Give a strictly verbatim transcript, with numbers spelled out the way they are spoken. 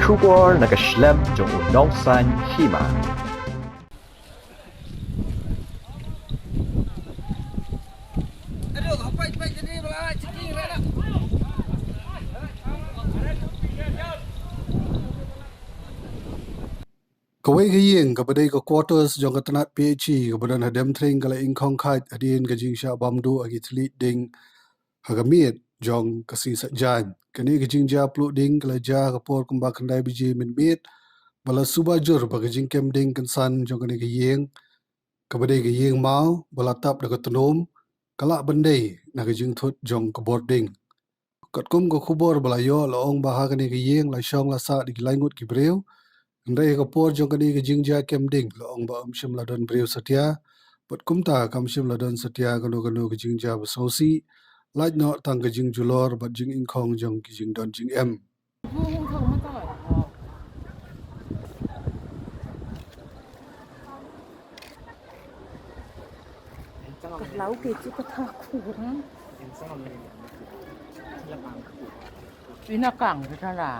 Khubor na ka shlem jong u nongsan hima. Kawei ka ïing kaba dei ka quarters jong ka tnat P H E kaba don ha Demthring ka la ingkhong khait hadien ka jingshah bam duh ha ki thylliej ding ha ka miet jong ka sngi Saitjaiñ. Kane ka jingjia pluh ding ka la jia ha ka por kumba khyndai baje mynmiet, ba la suba jur ba ka jingkem ding kynsan jong kane ka ïing, kaba dei ka ïing maw ba la tap da ka tnum, ka lah ban dei na ka jingthut jong ka bording. Katkum ka khubor ba la ïoh, la ong ba ha kane ka ïing la shong la sah da ki lai ngut ki briew. Hynrei ha ka por jong kane ka jingjia kem ding, la ong ba ym shym la don briew satia. Bad kumta kam shym la don satia kano kano ka jingjia ba sngewsih, lait noh tang ka jingjulor bad jingingkhong jong ki jingdon jingem. Ka lau ke chu ka tha khur. Ina kang ka tha la.